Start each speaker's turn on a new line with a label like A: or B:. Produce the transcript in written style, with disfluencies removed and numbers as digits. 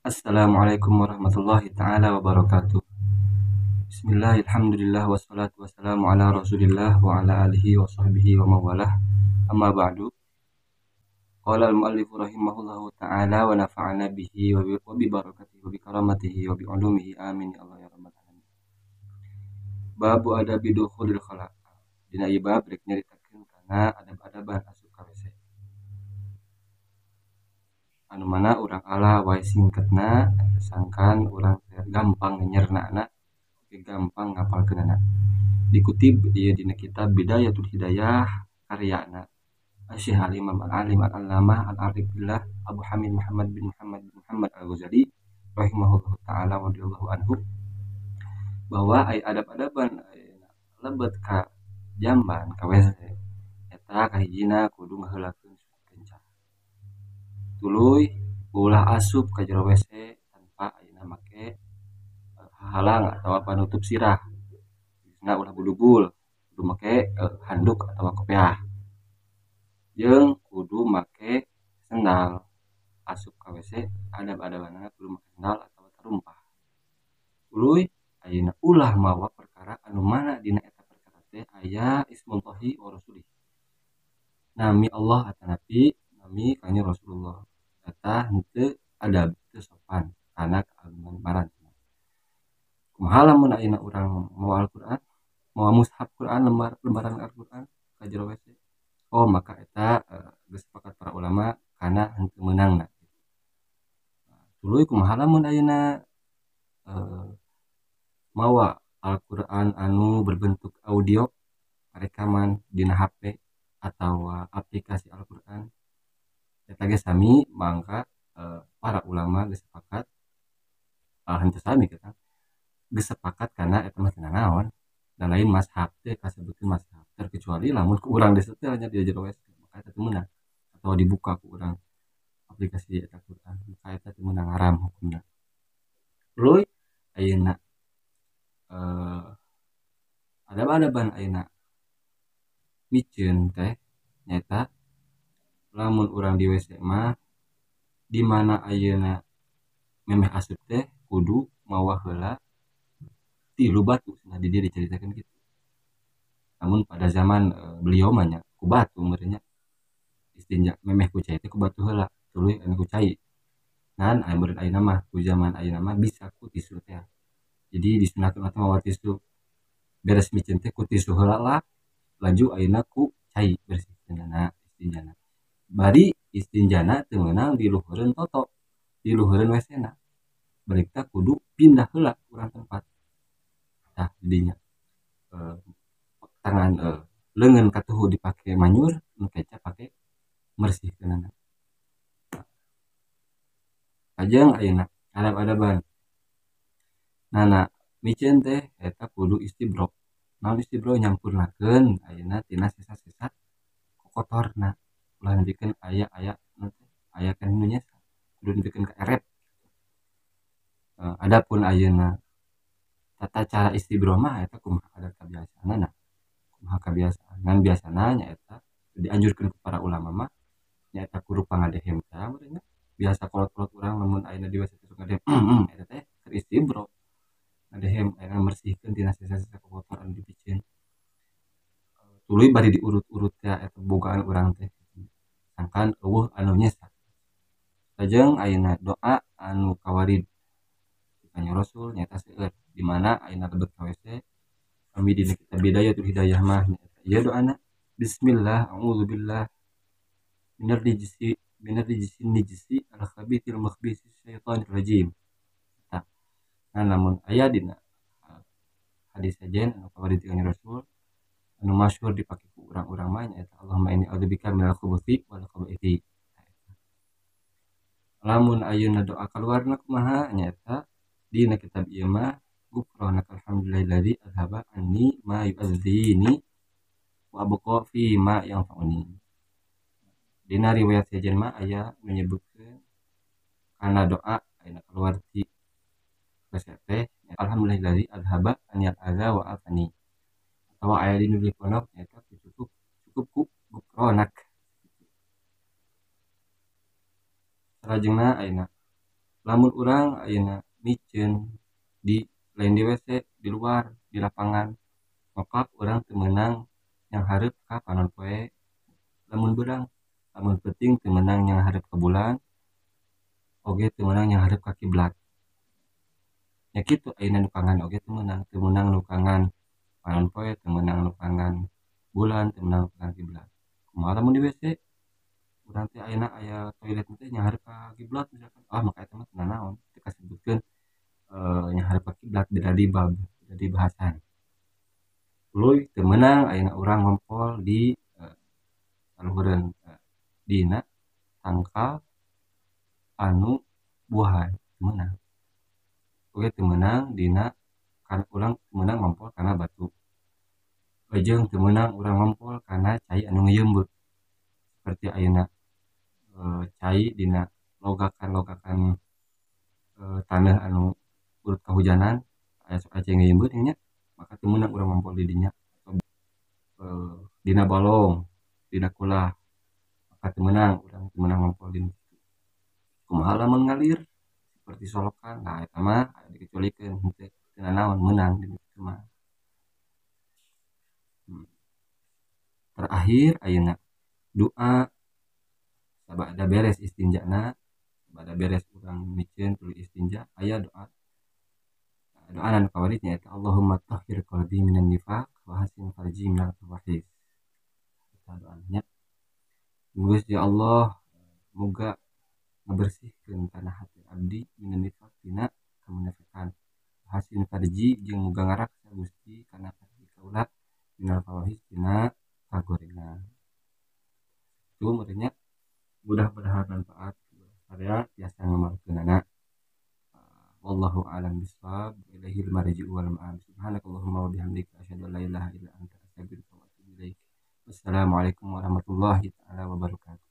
A: Assalamualaikum warahmatullahi taala wabarakatuh. Bismillah, alhamdulillah, wassalatu wassalamu ala rasulillah wa ala alihi wa sahbihi wa mawalah. Amma ba'du. Qala al-muallif rahimahullahu ta'ala wa nafa'ana bihi wa bi barakatihi wa bi karamatihi wa bi ulumihi, amin ya Allah ya rabbal alamin. Babu adabi dukhulil khala. Dina ieu bab rek nyaritakeun kana adab-adaban asup ka WC. Anu mana urang ala wae singketna sangkan urang teh gampang nyernana, gampang ngapalkeunana. Dikutip ieu dina kitab Bidayatul Hidayah karyana Syekh Al-Imam Al-Alim Al-Allamah Al-Arif Billah Abu Hamid Muhammad bin Muhammad bin Muhammad Al-Ghazali rahimahullahu taala wa radhiyallahu anhu, bahwa ai adab-adaban lebet ka jamban ka WC eta kahijina kudu ngaheulakeun kenca. Tuluy ulah asup ka jero WC tanpa ayeuna make hahalang atawa panutup sirah. Nah, ulah budugul, kudu make handuk atawa kopiah. Jeung kudu make sendal. Asup ka WC adab-adabanana kudu make sendal atawa tarumpah. Tuluy ayeuna ulah mawa perkara anu mana dina eta perkara teh aya ismullahi wa rasulih. Nami Allah atanapi nami kanjeng Rasulullah. Eta henteu adab, teu sopan kana kagungan marantina. Kumaha lamun ayeuna urang mawa Al-Qur'an, mawa mushaf Qur'an, lembaran Al-Qur'an ka jero WC? Oh, maka eta geus sepakat para ulama kana henteu meunangna. Tuluy kumaha lamun ayeuna mawa Al-Qur'an anu berbentuk audio rekaman dina HP atawa aplikasi Al-Qur'an? Eta ge sami mangka para ulama geus sepakat, henteu sami kita geus sepakat kana eta mah teu nanaon da lain mazhab teh kasebutkeun mazhab, terkecuali lamun ku urang disetel nya di jero WC maka eta teu meunang, atawa dibuka ku urang aplikasi eta Quran maka eta teu meunang, haram hukumna. Tuluy ayeuna adab-adaban ayeuna miceun teh nyaeta lamun urang di WC mah di mana ayeuna memeh asup teh kudu mawa heula 3 batu. Nah, di dieu diceritakeun kitu. Namun pada zaman beliau mah nya ku batu meureun nya. Istinja memeh ku cai teh ku batu heula, tuluy anu ku cai. Ngan aya meureun ayeuna mah ku zaman ayeuna mah bisa ku tisu teh. Jadi disunahkeun mah mawa tisu. Beres miceun teh ku tisu heula lah, laju ayeuna ku cai bersihkeunana istinjana. Bari istinjana teu meunang diluhureun toto, diluhureun WC-na. Balikta kudu pindah heula urang tempat. Tah didinya tangan leungeun katuhu dipake manyur, nu keca pake mersihkeunana. Lajeng ayeuna adab-adaban nana miceun teh eta kudu istibro. Naon istibro? Nyampurnakeun ayeuna tina sesa-sesa kotorna. Ulah nepikeun aya-aya aya kan nu nyesa, kudu nepikeun ka erep. Adapun ayeuna tata cara istibro mah eta kumaha adat kabiasaanana, kumaha kabiasaan. Ngan biasana nyaeta dianjurkeun ku para ulama mah nyaeta kudu pangadehem teh meureun nya. Biasa kolot-kolot urang lamun ayeuna di WC sok ngadehem, eta teh keur istibro. Ngadehem ayeuna mersihkeun tina sesa-sesa kotor anu dipiceun. Tuluy bari diurut-urut teh eta bogaan urang teh sangkan eueuh anu nyesa. Lajeng ayeuna doa anu kawarid kanjeng Rasul nyaeta seueur di mana ayeuna lebet ka WC kami dina kitab Bidayatul Hidayah mah nyaeta ieu doana: Bismillah a'udzubillah minar rijsi minar rijsi nijsi al khabithil makhbisi syaitonir rajim. Tah, nah, namun aya dina hadis sajen anu kawarid kanjeng Rasul anu masyhur dipake ku urang-urang mah nyaeta Allahumma inni a'udzubika minal khubuthi wal khabaithi. Lamun ayeuna doa kaluarna kumaha nyaeta dina kitab ieu mah ghufranaka alhamdulillahilladzi azhaba anni ma yu'adzini wa abqa fi ma yanfa'uni. Dina riwayat sejen mah aya menyebutkeun kana doa ayeuna kaluar ti WC teh alhamdulillahilladzi azhaba anni al-adza wa afani. Atawa aya di nu pondok nyaeta cukup cukup ku ghufranak. Salajengna ayeuna Lamun urang ayeuna miceun di lain di WC, di luar, di lapangan, maka urang teu meunang nyanghareup ka panon poe lamun beurang. Lamun peuting teu meunang nyanghareup ka bulan, oge teu meunang nyanghareup ka kiblat. Nya kitu ayeuna nukangan oge teu meunang nukangan panon poe, teu meunang nukangan bulan, teu meunang nukangan kiblat. Kumaha lamun di WC? Urang teh ayeuna aya toilet teh nyanghareup ka kiblat misalkan, maka eta mah teu nanaon, teu kasebutkeun nyanghareup ka kiblat, beda di bab, beda di bahasan. Tuluy teu meunang ayeuna urang ngompol di saluhureun dina tangkal anu buahan, teu meunang. Oge teu meunang dina kan urang teu meunang ngompol kana batu. Jeung teu meunang urang ngompol kana cai anu ngeuyeumbeut. Seperti ayeuna cai dina logakan-logakan taneuh anu urut kahujanan, aya sok aya cai ngeuyeumbeut nya, maka teu meunang urang ngompol di dinya. Dina balong, dina kulah, maka teu meunang urang teu meunang ngompol di ditu. Kumaha lamun ngalir seperti solokan, nah eta mah dikecualikeun henteu teu nanaon meunang di ditu mah. Terakhir ayeuna doa sabada beres istinjana, sabada beres urang miceun tuluy istinja, aya doa. Doa anu kawaris nyaeta Allahumma tahhir qalbi minan nifaq wa hasin farji minal fawahis. Eta doana nya. Geus ya Allah, muga ngabersihkeun kana hati abdi minan nifaq tina kamunafikan. Hasin farji jeung muga ngaraksa Gusti kana farji kaula minal fawahis tina kagorengan. Itu meureunnya mudah-mudahan manfaat sadaya tiasa ngamalkeunana. Wallahu a'lam bishawab. Ilaihil marji'u wal ma'ab. Subhanakallahumma wa bihamdika asyhadu an la ilaha illa anta astaghfiruka wa atubu ilaik. Wassalamualaikum warahmatullahi taala wabarakatuh.